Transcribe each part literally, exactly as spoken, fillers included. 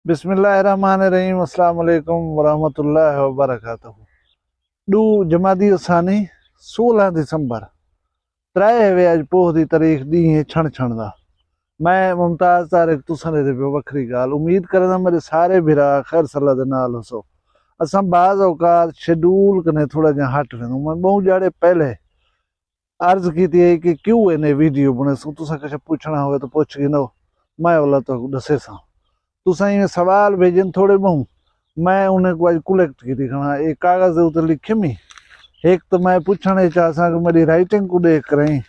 بسم اللہ الرحمن الرحیم۔ السلام علیکم ورحمۃ اللہ وبرکاتہ۔ ݙو جمادی الثانی، سولہ دسمبر، ترائے ہوئے اڄ پوہ دی تاریخ، ݙینہہ ہے چھݨ چھݨ دا۔ میں ممتاز طارق تساں ݙے تے پیا وکھری ڳالھ۔ امید کرینداں میݙے سارے بھرا خیر صلاح دے نال ہوسو۔ اساں بعض اوقات شیڈول کنے تھوڑا جہاں ہٹ ویندوں۔ میں ٻہوں ڄاڑے پہلے عرض کیتی ہے کہ کیوں اینے ویڈیو بݨیسوں، تساں کجھ پچھݨا ہووے تاں پچھ گھنو، میں اولا تہاکوں ݙسیساں۔ تساں ایویں سوال بھیجن تھوڑے ٻہوں، میں انہیں کوں اڄ کلیکٹ کیتی کھڑاں۔ اے کاغذ دے اتے لکھیم ہی۔ ہک تاں میں پچھݨ اے چاہساں کہ میݙی رائٹنگ کوں ݙیکھ کرائیں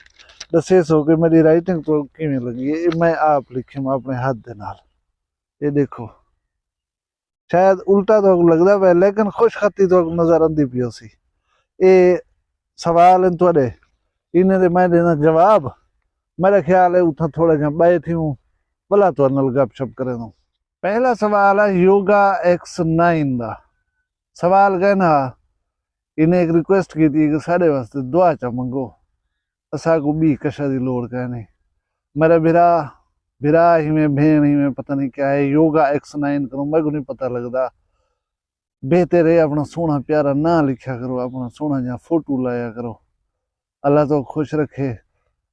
ݙسیسو کہ میݙی رائٹنگ تہاکوں کیویں لڳی ہے۔ اے میں آپ لکھیم اپݨے ہتھ دے نال۔ اے ݙیکھو، شاید الٹا تہاکوں لڳدا پئے، لیکن خوش خطی تہاکوں نظر آندی پئی ہوسی۔ اے سوال ہن تہاݙے، انہیں دے میں ݙینداں جواب۔ میݙا خیال ہے اتھاں تھوڑا جہاں ٻہہ تھیوں، ولا تہاݙے نال گپ شپ کریندوں۔ پہلا سوال ہے یوگا ایکس نائن دا۔ سوال کہنا، انہیں ہک ریکویسٹ کیتی کہ ساݙے واسطے دعا چا منگو، اساکوں ٻی کشا دی لوڑ کائنی۔ میݙا بھرا، بھرا ہیویں، بھیݨ ہیویں، پتہ نہیں کیا ہے، یوگا ایکس نائن کنوں میکوں نہیں پتہ لڳدا۔ بہتر ہے اپݨا سوہݨا پیارا ناں لکھیا کرو، اپݨا سوہݨا جہاں فوٹو لایا کرو۔ اللہ تہاکوں خوش رکھے۔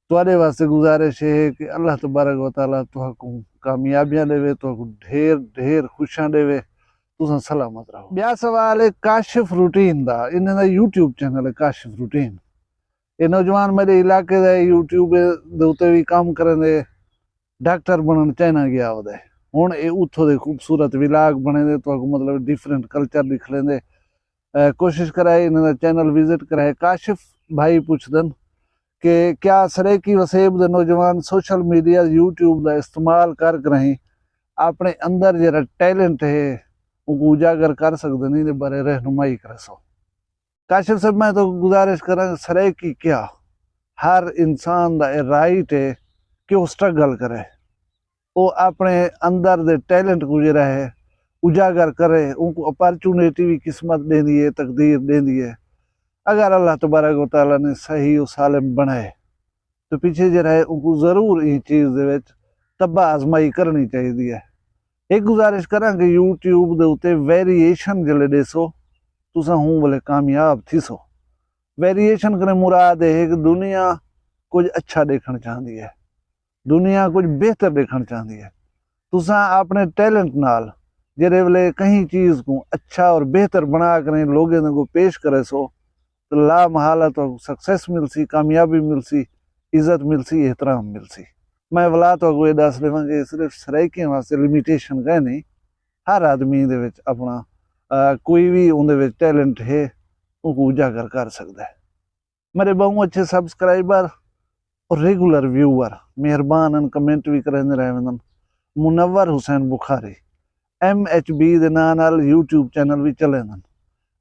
تہاݙے واسطے گزارش ہے کہ اللہ تبارک و تعالیٰ تہاکوں کامیابیاں ݙیوے، تہاکوں ڈھیر ڈھیر خوشیاں ݙیوے۔ تساں سلامت رہو۔ ٻیا سوال ہے کاشف روٹین دا، انہیں دا یوٹیوب چینل ہے کاشف روٹین۔ اے نوجوان میݙے علاقے دا ہے، یوٹیوب دے اتے وی کم کریندے، ڈاکٹر بݨݨ چائنا ڳیا ہوندے۔ ہݨ اے اتھوں دے خوبصورت ولاگ بݨیندے، تہاکوں مطلب ڈفرنٹ کلچر ݙکھلیندے۔ اے کوشش کرائے، انہیں دا چینل وزٹ کرائے۔ کاشف بھائی پچھدن کہ کیا سرائیکی وسیب دے نوجوان سوشل میڈیا، یوٹیوب دا استعمال کر کرائیں اپݨے اندر جیڑھا ٹیلنٹ ہے اونکوں اجاگر کر سڳدن؟ ایندے بارے رہنمائی کریسو۔ کاشف صاحب، میں تہاکوں گزارش کراں کہ سرائیکی کیا، ہر انسان دا اے رائٹ ہے کہ او سٹرگل کرے، او اپݨے اندر دے ٹیلنٹ کوں جیڑھا ہے اجاگر کرے، اونکوں اپرچونیٹی وی قسمت ݙیندی ہے، تقدیر ݙیندی ہے۔ اگر اللہ تبارک و تعالیٰ نے صحیح و سالم بݨائے، تو پچھے جیڑھا ہے اونکوں ضرور ایں چیز دے وچ طبع آزمائی کرݨی چاہیدی ہے۔ ہک گزارش کراں کہ یوٹیوب دے اتے ویریئیشن جلے ݙیسو، تساں ہوں ولے کامیاب تھیسو۔ ویریئیشن کنے مراد اے ہے کہ دنیا کجھ اچھا ݙیکھݨ چاہندی ہے، دنیا کجھ بہتر ݙیکھݨ چاہندی ہے۔ تساں اپݨے ٹیلنٹ نال جیڑھے ویلے کہیں چیز کوں اچھا اور بہتر بݨا کریں لوگیں دے اڳوں پیش کریسو، تے لا محالہ تہاکوں سکسیس ملسی، کامیابی ملسی، عزت ملسی، احترام ملسی۔ میں ولا تہاکوں اے ݙس ݙیواں کہ صرف سرائیکیاں واسطے لمیٹیشن کائے نہیں، ہر آدمی دے وچ اپݨا، آ، کوئی وی اوندے وچ ٹیلنٹ ہے، اونکوں اجاگر کر سڳدا ہے۔ میݙے ٻہوں اچھے سبسکرائبر اور ریگولر ویور مہربان ہن، کمنٹ وی کریندے رہ ویندن۔ منور حسین بخاری، ایم ایچ بی دے ناں نال یوٹیوب چینل وی چلیندن۔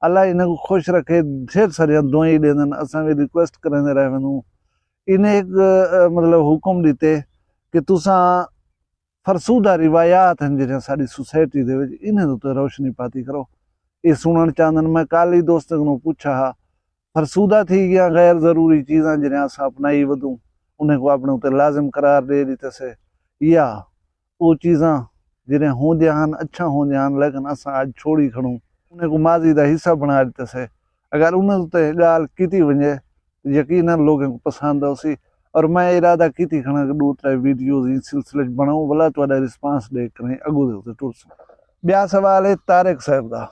اللہ انہاں کوں خوش رکھے، ڈھیر ساریاں دعائیں ݙیندن، اساں وی ریکویسٹ کریندے رہ ویندوں۔ انہیں ہک، آ، مطلب حکم ݙتے کہ تساں فرسودہ روایات ہن جیڑھیاں ساݙی سوسائٹی دے وچ، انہیں دے اتے روشنی پاتی کرو۔ اے سݨݨ چاہندن۔ میں کالھ ہی دوستیں کنوں پچھا ہا، فرسودہ تھی ڳیاں غیر ضروری چیزاں جیڑھیاں اساں اپنائی ودوں، انہیں کوں اپݨے اتے لازم قرار ݙے ݙتے سے، یا او چیزاں جیڑھیاں ہوندیاں ہن، اچھاں ہوندیاں ہن، لیکن اساں اڄ چھوڑی کھڑوں، انہیں کوں ماضی دا حصہ بݨا ݙتے سے۔ اگر انہیں اتے ڳالھ کیتی ونڄے، یقیناً لوگیں کوں پسند ہوسی۔ اور میں ارادہ کیتی کھڑاں کہ ݙو ترے ویڈیوز ایں سلسلے اچ بݨاؤں، ولا تہاݙا رسپانس ݙیکھ کریں اڳوں دے اتے ٹرسوں۔ ٻیا سوال ہے طارق صاحب دا۔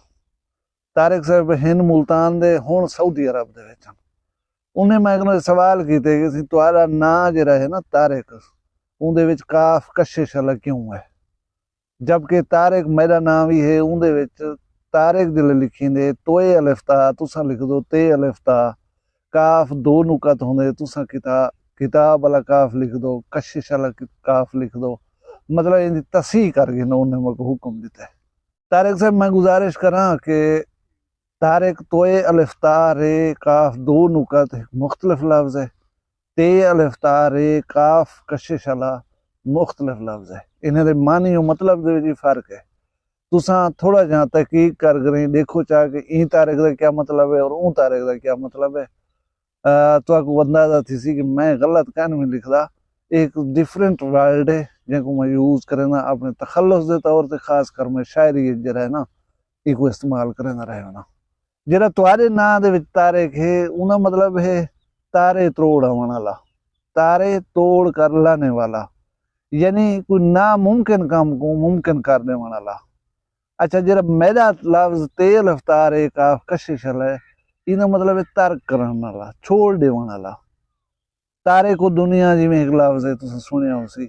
طارق صاحب ہن ملتان دے، ہݨ سعودی عرب دے وچ ہن۔ انہیں میں کنوں سوال کیتے کہ سی تہاݙا ناں جیڑھا ہے نا طارق، اوندے وچ کاف کشش والا کیوں ہے؟ جبکہ طارق میݙا ناں وی ہے، اوندے وچ طارق جلے لکھیندے، توئے الف تاء، تساں لکھدو تے الف تاء، کاف دو نقط ہوندے، تساں کتا-، کتاب والا کاف لکھدو، کشش والا ک-، کاف لکھدو۔ مطلب ایندی تصحیح کر گھنو، انہیں میکوں حکم ݙتے۔ طارق صاحب، میں گزارش کراں کہ طارق، توئے الف تاء رے کاف دو نقط ہک مختلف لفظ ہے، تے الف تاء رے کاف کشش والا مختلف لفظ ہے۔ انہیں دے معنی و مطلب دے وچ وی فرق ہے۔ تساں تھوڑا جہاں تحقیق کر کریں ݙیکھو چا کہ ایں طارق دا کیا مطلب ہے اور اوں طارق دا کیا مطلب ہے۔ آ، تہاکوں اندازہ تھیسی کہ میں غلط کائنی لکھدا، ایک ڈفرنٹ ورڈ ہے، جنکوں میں یوز کریندا اپݨے تخلص دے طور تے، خاص کر میں شاعری وچ جیڑھا ہے نا، ایکوں استعمال کریندا رہیا ہاں۔ جیڑھا تہاݙے ناں دے وچ طارق ہے، اوندا مطلب ہے تارے تروڑ آوݨ والا، تارے توڑ کر لانے والا، یعنی کوئی ناممکن کم کوں ممکن کر ݙیوݨ والا۔ اچھا، جیڑھا میݙا لفظ تے الف تارے کاف کشش والا ہے، ایندا مطلب ہے ترک کرݨ والا، چھوڑ ݙیوݨ والا۔ تارے کوں دنیا جیویں ہک لفظ ہے، تساں سݨیا ہوسی۔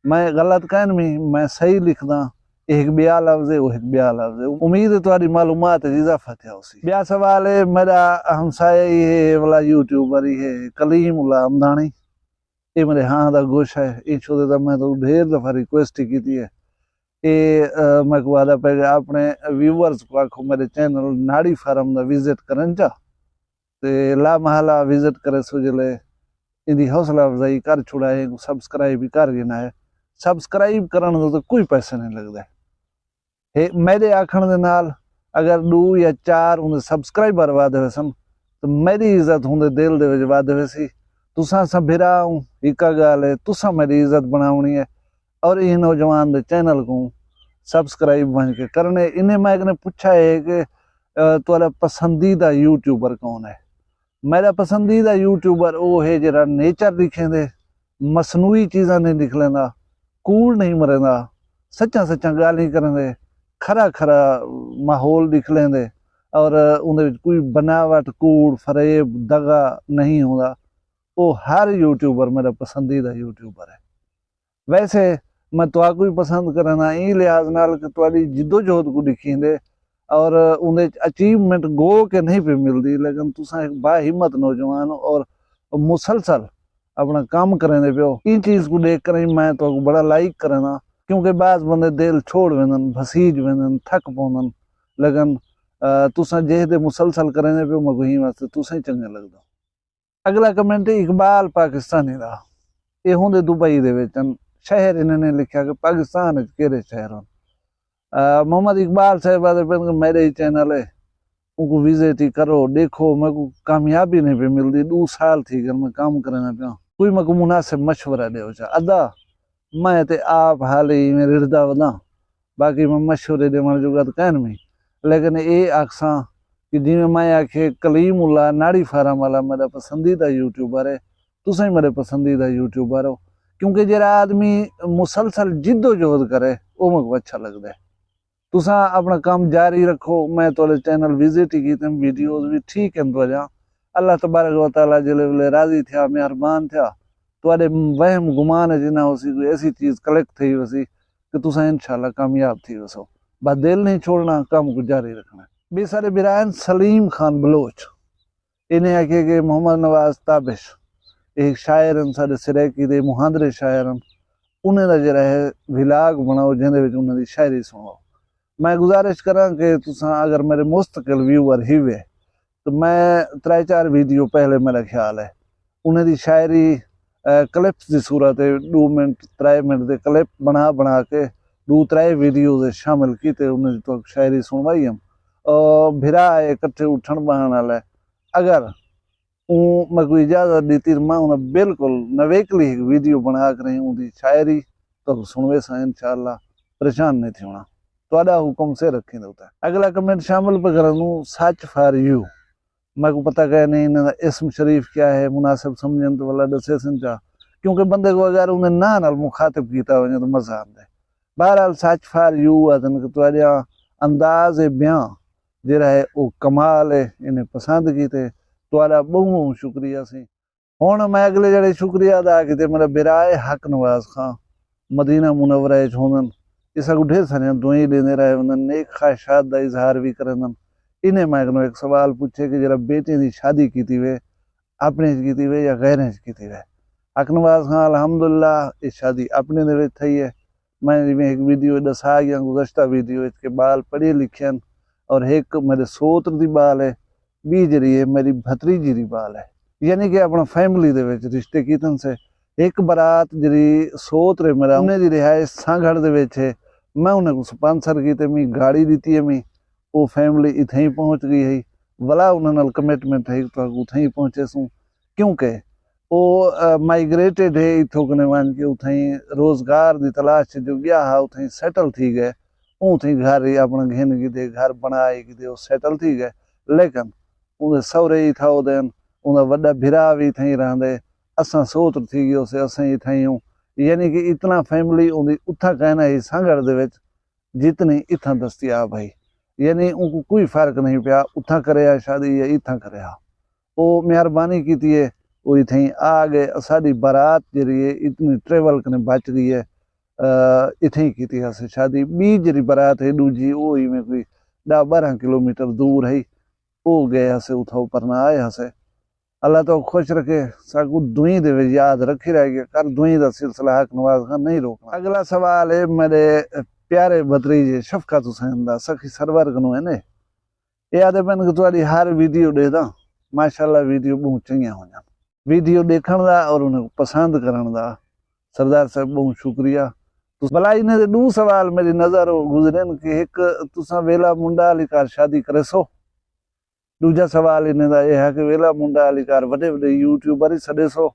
میں غلط کائنی، میں صحیح لکھداں۔ اے ہک ٻیا لفظ ہے، او ہک ٻیا لفظ ہے۔ امید ہے تہاݙی معلومات وچ اضافہ تھیا ہوسی۔ ٻیا سوال ہے، میݙا ہمسایہ ہی ہے، اے والا یوٹیوبر ہی ہے، کلیم اللہ ہمداݨی۔ اے میݙے ہاں دا گوشہ ہے، ایں شعبے دا میں تہاکوں ڈھیر دفعہ ریکویسٹ ہی کیتی ہے۔ اے، آ، میکوں آہدا پئے کہ اپݨے ویورز کوں آکھو میݙے چینل ناڑی فارم دا وزٹ کرن چا۔ تے لا محالہ وزٹ کریسو، جلے ایندی حوصلہ افزائی کر چھوڑا ہے، سبسکرائب ہی کر گھنا ہے۔ سبسکرائب کرݨ دا تاں کوئی پیسہ نہیں لڳدا۔ ہے میݙے آکھݨ دے نال اگر ݙو یا چار اوندے سبسکرائبر ودھ ویسن، تاں میݙی عزت اوندے دل دے وچ ودھ ویسی۔ تساں اساں بھرا ہوں، ہکا ڳالھ ہے، تساں میݙی عزت بݨاوݨی ہے۔ اور ایں نوجوان دے چینل کوں سبسکرائب ونڄ کے کرݨے۔ انہیں میں کنے پچھا ہے کہ، آ، تہاݙا پسندیدہ یوٹیوبر کون ہے؟ میݙا پسندیدہ یوٹیوبر او ہے جیڑھا نیچر ݙکھیندے، مصنوعی چیزاں نہیں ݙکھلیندا، کوڑ نہیں مریندا، سچاں سچاں ڳالھیں کریندے، کھرا کھرا ماحول ݙکھلیندے، اور اوندے وچ کوئی بناوٹ، کوڑ، فریب، دغا نہیں ہوندا۔ او ہر یوٹیوبر میݙا پسندیدہ یوٹیوبر ہے۔ ویسے میں تہاکوں وی پسند کریندا ایں لحاظ نال کہ تہاݙی جدوجہد کوں ݙکھیندے اور اوندے وچ اچیومنٹ گو کے نہیں پئی ملدی، لیکن تساں ہک باہمت نوجوان ہو اور مسلسل اپݨا کم کریندے پئے ہو۔ ایں چیز کوں ݙیکھ کر ہی میں تہاکوں بڑا لائک کریندا، کیونکہ بعض بندے دل چھوڑ ویندن، بھسیج ویندن، تھک پوندن، لیکن، آ، تساں جہد مسلسل کریندے پئے ہو، میکوں ایں واسطے تساں ہی چنڳے لڳدے ہو۔ اڳلا کمنٹ ہے اقبال پاکستانی دا۔ اے ہوندے دبئی دے وچ ہن۔ شہر انہاں نے لکھیا کہ پاکستان وچ کیڑھے شہر ہن۔ آ، محمد اقبال صاحب آہدے پئن کہ میݙے ہی چینل ہے، اونکوں وزٹ ہی کرو، ݙیکھو، میکوں کامیابی نہیں پئی ملدی، ݙو سال تھی ڳئن میں کم کریندا پیاں، کوئی میکوں مناسب مشورہ ݙیو چا۔ ادا میں تے آپ حالی ایویں رڑھدا وداں، باقی میں مشورے ݙیوݨ جوڳا تاں کائنی، لیکن اے آکھساں کہ جیویں میں آکھے کلیم اللہ ناڑی فارم والا میݙا پسندیدہ یوٹیوبر ہے، تساں ہی میݙے پسندیدہ یوٹیوبر ہو، کیونکہ جیڑھا آدمی مسلسل جدوجہد کرے، او میکوں اچھا لڳدا ہے۔ تساں اپݨا کم جاری رکھو، میں تہاݙے چینل وزٹ ہی کیتے، ویڈیوز وی ٹھیک ہن تہاݙیاں۔ اللہ تبارک و تعالیٰ جلے ولے راضی تھیا، مہربان تھیا، تہاݙے وہم گمان وچ نہ ہوسی کوئی ایسی چیز کلک تھئی ہوسی کہ تساں انشاءاللہ کامیاب تھی ویسو۔ بس دل نہیں چھوڑنا، کم کوں جاری رکھݨا ہے۔ ٻئے ساݙے بھرا ہن سلیم خان بلوچ۔ انہیں آکھیے کہ محمد نواز تابش، اے ہک شاعر ہن، ساݙے سرائیکی دے مہاندرے شاعر ہن، انہیں دا جیڑھا ہے ولاگ بݨاؤ، جیندے وچ انہیں دی شاعری سݨاؤ۔ میں گزارش کراں کہ تساں اگر میݙے مستقل ویور ہیوے، تو میں ترے چار ویڈیو پہلے، میݙا خیال ہے، انہیں دی شاعری، آ، کلپس دی صورت ہے، ݙو منٹ، ترے منٹ دے کلپ بݨا بݨا کے ݙو ترے ویڈیوز وچ شامل کیتے، انہیں دی تہاکوں شاعری سݨوائی ہم۔ آ، بھرا ہے، اکٹھے اٹھݨ ٻہݨ والا ہے۔ اگر اوں میکوں اجازت ݙتی تاں میں اوندا بالکل نویکلی ہک ویڈیو بݨا کے رہیں، اوندی شاعری تہاکوں سݨویساں انشاءاللہ، پریشان نہیں تھیوݨا۔ تہاݙا حکم سر اکھیں دے اتے۔ اڳلا کمنٹ شامل پئے کرݨ، سچ فار یو۔ میکوں پتہ کائنی انہاں دا اسم شریف کیا ہے، مناسب سمجھن تاں ولا ݙسیسن چا، کیونکہ بندے کوں اگر اوندے ناں نال مخاطب کیتا ونڄے تاں مزہ آندے۔ بہرحال سچ فار یو آہدن کہ تہاݙا انداز بیاں جیڑھا ہے او کمال ہے، انہیں پسند کیتے، تہاݙا ٻہوں ٻہوں شکریہ سی۔ ہݨ میں اڳلے جیڑھے شکریہ ادا کیتے، میݙا بھرا ہے حق نواز خان، مدینہ منورہ وچ ہوندن، اے ساکوں ڈھیر ساریاں دعائیں ݙیندے رہے ہوندن، نیک خواہشات دا اظہار وی کریندن۔ انہیں میں کنوں ہک سوال پچھے کہ جیڑھا بیٹیاں دی شادی کیتی وے، اپݨے وچ کیتی وے یا غیریں وچ کیتی وے؟ حق نواز خان الحمدللہ اے شادی اپݨے دے وچ تھئی ہے۔ میں جیویں ہک ویڈیو ݙسا ڳیا گزشتہ ویڈیو وچ کہ ٻال پڑھے لکھے ہن اور ہک میݙے سوتر دی ٻال ہے، ٻی جیڑھی ہے میݙی بھتریجی دی ٻال ہے، یعنی کہ اپݨا فیملی دے وچ رشتے کیتن سے۔ ہک برات جیڑھی سوتر ہے میݙا، انہیں دی رہائش سانگھڑ دے وچ ہے، میں انہیں کوں سپانسر کیتے، میں گاڑی ݙتی ہے، میں او فیملی اتھائیں پہنچ ڳئی ہے، ولا انہاں نال کمٹمنٹ ہے تہاکوں اتھائیں پہنچیسوں، کیونکہ او مائیگریٹڈ ہے اتھوں کنے ونج کے اتھائیں روزگار دی تلاش چ جو گیا ہا، اتھائیں سیٹل تھی گئے۔ اوں اتھائیں گھر ہی اپنا گھن گھدے، گھر بنائے گھدے، او سیٹل تھی گئے۔ لیکن اوندے سہرے ہی تھا اودے ہن، اوندا وݙا بھرا وی اتھائیں رہندے۔ اساں سوتر تھی گیوسے، اساں ہی اتھائیں ہوں۔ یعنی کہ اتنا فیملی اوندی اتھاں کائنا ہی سانگھڑ دے وچ، جتنی اتھاں دستیاب ہئی۔ یعنی اونکوں کوئی فرق نہیں پیا اتھاں کرے ہا شادی یا اتھاں کرے ہا۔ او مہربانی کیتی ہے، او اتھیں آ گئے۔ اساݙی بارات جیڑھی ہے اتنی ٹریول کنے بچ گئی ہے۔ اتھیں کیتی ہاسے شادی۔ ٻی جیڑھی بارات ہے ݙوجھی، او ایویں کوئی ݙاہ ٻارہاں کلومیٹر دور ہئی۔ او ڳئے ہاسے اتھاں، او پرنا آئے ہاسے۔ اللہ تو خوش رکھے، ساکوں دوئیں دے وچ یاد رکھی رہ ڳیا۔ کر دوئیں دا سلسلہ حق نواز خان نہیں روکنا۔ اگلا سوال ہے میرے پیارے بھتریجے شفقت حسین دا، سخی سرور کنوں ہے نے۔ اے آدھے پن کہ تہاݙی ہر ویڈیو ݙیہداں، ماشاءاللہ ویڈیو ٻہوں چنڳیاں ہوندیاں۔ ویڈیو ݙیکھݨ دا اور انہیں کوں پسند کرݨ دا سردار صاحب ٻہوں شکریہ۔ تس-، بھلا انہیں دے ݙو سوال میری نظر گزرن کہ ہک، تساں ویلا منڈا آلی کار شادی کریسو؟ ݙوجھا سوال انہیں دا اے ہے کہ ویلا منڈا آلی کار وݙے وݙے یوٹیوبر ہی سݙیسو؟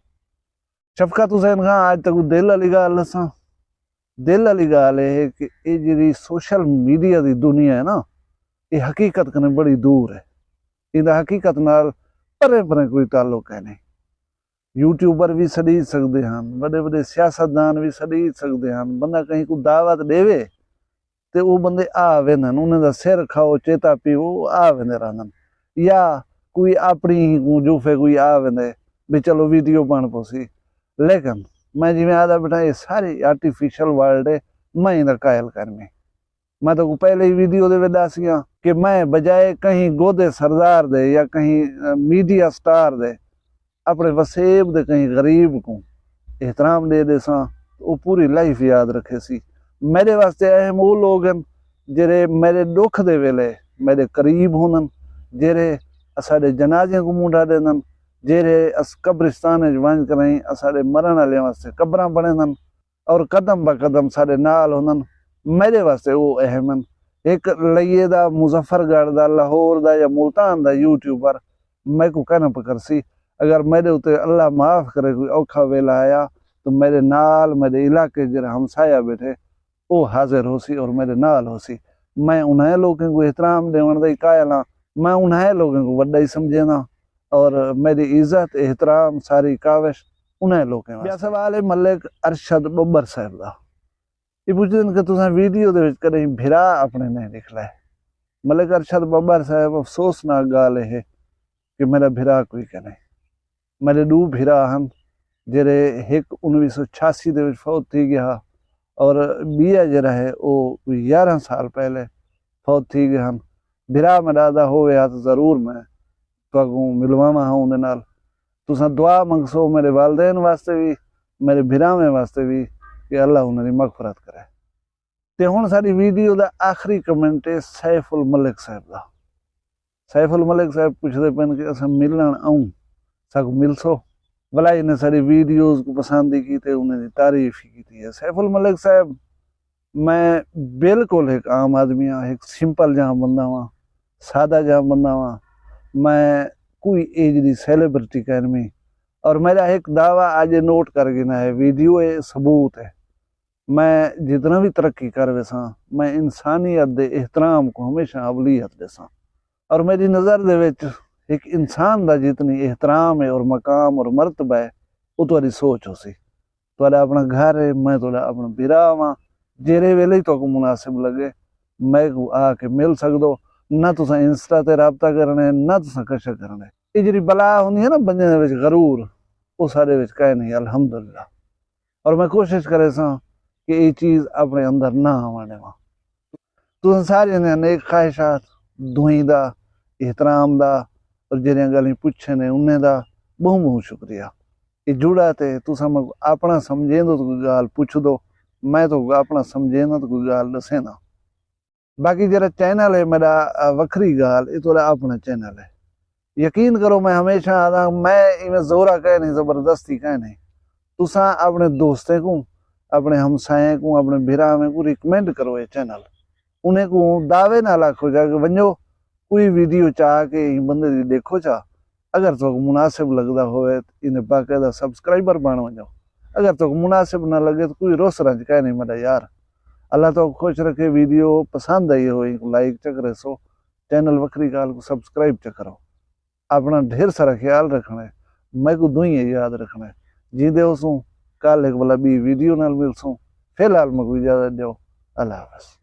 شفقت حسین خان، اڄ تیکوں دل آلی ڳالھ ݙساں۔ دل آلی ڳالھ اے ہے کہ اے جیڑھی سوشل میڈیا دی دنیا ہے نا، اے حقیقت کنے بڑی دور ہے۔ ایندا حقیقت نال پریں پریں کوئی تعلق ہے نہیں۔ یوٹیوبر وی سݙی سڳدے ہن، وݙے وݙے سیاستدان وی سݙی سڳدے ہن۔ بندہ کہیں کوں دعوت ݙیوے تے او بندے آ ویندن، انہیں دا سر کھاؤ، چیتا پیو، او آ ویندے رہندن۔ یا کوئی اپݨی ہی کوں جوفے کوئی آ ویندے، بھی چلو ویڈیو بݨ پوسی۔ لیکن میں جیویں آہدا ٻیٹھاں، اے ساری آرٹیفیشل ورلڈ ہے، میں ایندا قائل کائنی۔ میں تہاکوں پہلے ہی ویڈیو دے وچ ݙسیاں کہ میں بجائے کہیں گودے سردار دے یا کہیں، اے، میڈیا سٹار دے، اپݨے وسیب دے کہیں غریب کوں احترام ݙے ݙیساں، او پوری لائف یاد رکھیسی۔ میݙے واسطے اہم او لوگ ہن جیڑھے میݙے ݙکھ دے ویلے میݙے قریب ہوندن، جیڑھے اساݙے جنازیاں کوں مونڈھا ݙیندن، جیڑھے اس قبرستان وچ ونڄ کرائیں اساݙے مرݨ آلیاں واسطے قبراں بݨیندن۔ اور قدم بہ قدم ساݙے نال ہوندن، میݙے واسطے او اہم ہن۔ ہک لئیے دا، مظفر گڑھ دا، لاہور دا یا ملتان دا یوٹیوبر میکوں کائنا پکرسی۔ اگر میݙے اتے اللہ معاف کرے کوئی اوکھا ویلا آیا، تو میݙے نال، میݙے علاقے جیڑھا ہمسایہ ٻیٹھے، او حاضر ہوسی اور میݙے نال ہوسی۔ میں انہیں لوکیں کوں احترام ݙیوݨ دا ہی قائل ہاں، میں انہیں لوکیں کوں وݙا ہی سمجھینداں۔ اور میݙی عزت، احترام، ساری کاوش انہیں لوکیں واسطے۔ ٻیا سوال ہے ملک ارشد ٻٻر صاحب دا۔ اے پچھدن کہ تساں ویڈیو دے وچ کݙہیں بھرا اپݨے نہیں ݙکھلائے۔ ملک ارشد ٻٻر صاحب، افسوسناک ڳالھ اے ہے کہ میݙا بھرا کوئی کائنی۔ میݙے ݙو بھرا ہن، جیڑھے ہک انویہہ سو چھیاسی دے وچ فوت تھی ڳیا ہا اور ٻیا جیڑھا ہے او یارہاں سال پہلے فوت تھی ڳئے ہن۔ بھرا میݙا آہدا ہووے ہا تاں ضرور میں تہاکوں ملواواں ہا اوندے نال۔ تساں دعا منگسو میݙے والدین واسطے وی، میݙے بھراویں واسطے وی کہ اللہ انہاں دی مغفرت کرے۔ تے ہݨ ساݙی ویڈیو دا آخری کمنٹ ہے سیف الملک صاحب دا۔ سیف الملک صاحب پچھدے پن کہ اساں ملݨ آؤں، ساکوں ملسو؟ ولا انہیں ساݙی ویڈیوز کوں پسند ہی کیتے، انہیں دی تعریف ہی کیتی ہے۔ سیف الملک صاحب، میں بالکل ہک عام آدمی ہاں، ہک سمپل جہاں بندہ ہاں، سادہ جہاں بندہ ہاں۔ میں کوئی ایجھ دی سیلیبریٹی کائنی۔ اور میݙا ہک دعویٰ اڄ نوٹ کر گھنا ہے، ویڈیو ہے، ثبوت ہے۔ میں جتنا وی ترقی کر ویساں، میں انسانیت دے احترام کوں ہمیشہ اولیت ݙیساں۔ اور میݙی نظر دے وچ ہک انسان دا جتنی احترام ہے اور مقام اور مرتبہ ہے، او تہاݙی سوچ ہوسی۔ تہاݙا اپݨا گھر ہے، میں تہاݙا اپݨا بھرا ہاں، جیڑھے ویلے ہی تہاکوں مناسب لڳے، میکوں آ کے مل سڳدو۔ نہ تساں انسٹا تے رابطہ کرݨے، نہ تساں کشا کرݨے۔ اے جیڑھی بلا ہوندی ہے نا بندے دے وچ، غرور، او ساݙے وچ کائنی، الحمدللہ۔ اور میں کوشش کریساں کہ اے چیز اپݨے اندر نہ آوݨ ݙیواں۔ تساں ساریاں دیاں نیک خواہشات، دوئیں دا، احترام دا، اور جیڑھیاں ڳالھیں پچھے نے انہیں دا ٻہوں ٻہوں شکریہ۔ اے جڑا تے تساں میکوں اپݨا سمجھیندو تاں کوئی ڳالھ پچھدو، میں تہاکوں اپݨا سمجھینداں تاں کوئی ڳالھ ݙسینداں۔ باقی جیڑھا چینل ہے میݙا، آ، وکھری ڳالھ، اے تہاݙا اپݨا چینل ہے۔ یقین کرو، میں ہمیشہ آہداں، میں ایویں زورا کائنی، زبردستی کائنی۔ تساں اپݨے دوستیں کوں، اپݨے ہمسائیں کوں، اپݨے بھراویں کوں ریکمینڈ کرو اے چینل۔ انہیں کوں دعوے نال آکھو چا کہ ونڄو، کوئی ویڈیو چا کے ایں بندے دی ݙیکھو چا، اگر تہاکوں مناسب لڳدا ہووے تے ایندے باقاعدہ سبسکرائبر بݨ ونڄو۔ اگر تہاکوں مناسب نہ لڳے تے کوئی روس رنج کائے نئیں میݙا یار۔ اللہ تہاکوں خوش رکھے۔ ویڈیو پسند آئی ہووے اینکوں لائک چا کریسو، چینل وکھری ڳالھ کوں سبسکرائب چا کرو۔ اپݨا ڈھیر سارا خیال رکھݨا ہے۔ میکوں دعائیں یاد رکھݨا ہے۔ جیندے ہوسوں کل ہک ولا ٻی ویڈیو نال ملسوں۔ فی الحال میکوں اجازت ݙیو۔ اللہ حافظ۔